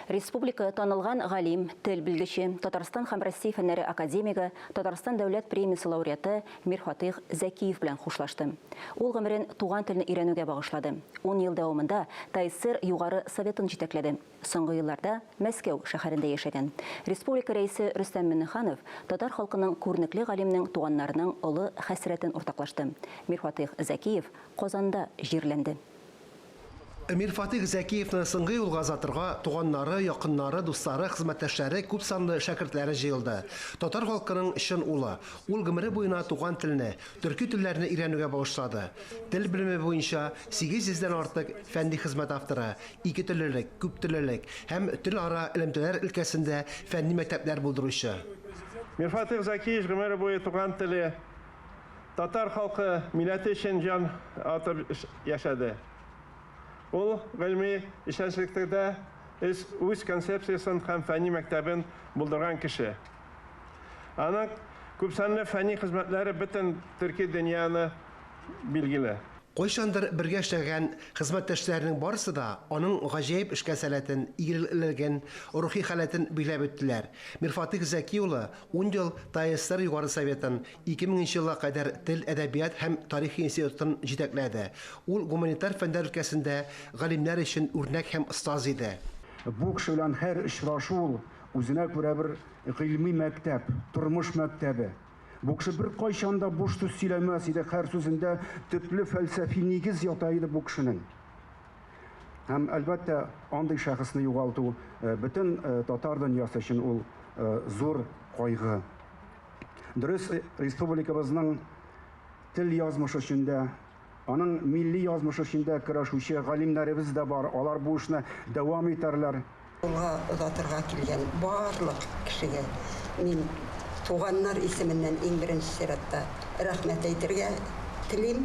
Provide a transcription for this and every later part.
Республика танылган галим, тел белгече, Татарстан һәм Россия фәннәре академигы, Татарстан дәүләт премиясе лауреаты Мирфатыйх Зәкиев белән хушлашты. Ул гомерен туган телне өйрәнүгә багышлады. Ун ел дәвамында ТАССР Югары Советын җитәкләде. Соңгы елларда Мәскәү шәһәрендә яшәгән. Республика Рәисе Рөстәм Миңнеханов татар халкының күренекле галимнең туганнарының олы хәсрәтен уртаклашты. Мирфатыйх Зәкиев Казанда җирләнде. Мирфатыйх Зәкиевны соңгы юлга озатырга туганнары, якыннары, дуслары, хезмәттәшләре, күпсанлы шәкертләре җыелды. Татар халкының чын улы. Ул гомере буена туган телне, төрки телләрне өйрәнүгә багышлады. Тел белеме буенча 800 дән артык фәнни хезмәт авторы, икетеллелек, күптеллелек һәм телара элемтәләр өлкәсендә фәнни мәктәпләр булдыручы. Мирфатыйх Зәкиевич гомере буе туган теле, Татар халкы, милләте өчен җан атып яшәде. Ул гыйльми эшчәнлектә үз концепциясен һәм фәнни мәктәбен булдырган кеше. Аның күпсанлы фәнни хезмәтләре бөтен төрки дөньяны билгеле. Кайчандыр бергә эшләгән хезмәттәшләренең барысы да аның гаҗәеп эшкә сәләтен, игелеклелеген, рухи халәтен билгеләп үттеләр. Мирфатыйх Зәки улы ун ел ТАССР Югары Советын, 2000 нче елга кадәр Тел, әдәбият һәм тарих институтын җитәкләде. Ул гуманитар фәннәр өлкәсендә галимнәр өчен үрнәк һәм остаз иде. Бу кеше белән һәр очрашу ул үзенә күрә бер гыйльми мәктәп, тормыш мәктәбе. Бу кеше беркайчан да буш сүз сөйләмәс иде, һәр сүзендә төпле фәлсәфи нигез ята иде бу кешенең. Һәм, әлбәттә, андый шәхесне югалту бөтен татар дөньясы өчен ул зур кайгы. Дөрес, республикабызның тел язмышы өчен дә, аның милли язмышы өчен дә көрәшүче галимнәребез дә бар. Алар бу эшне дәвам итәрләр. Юлга озатырга килгән барлык кешегә мин туганнар исеменнән иң беренче чиратта рәхмәт әйтергә телим.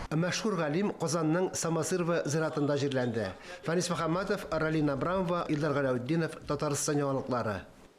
Мәшһүр галим Казанның Самосырово зиратында җирләнде. Фәнис Мөхәммәтов, Ралина Абрамова, Илдар Галәүтдинов, Татарстан яңалыклары.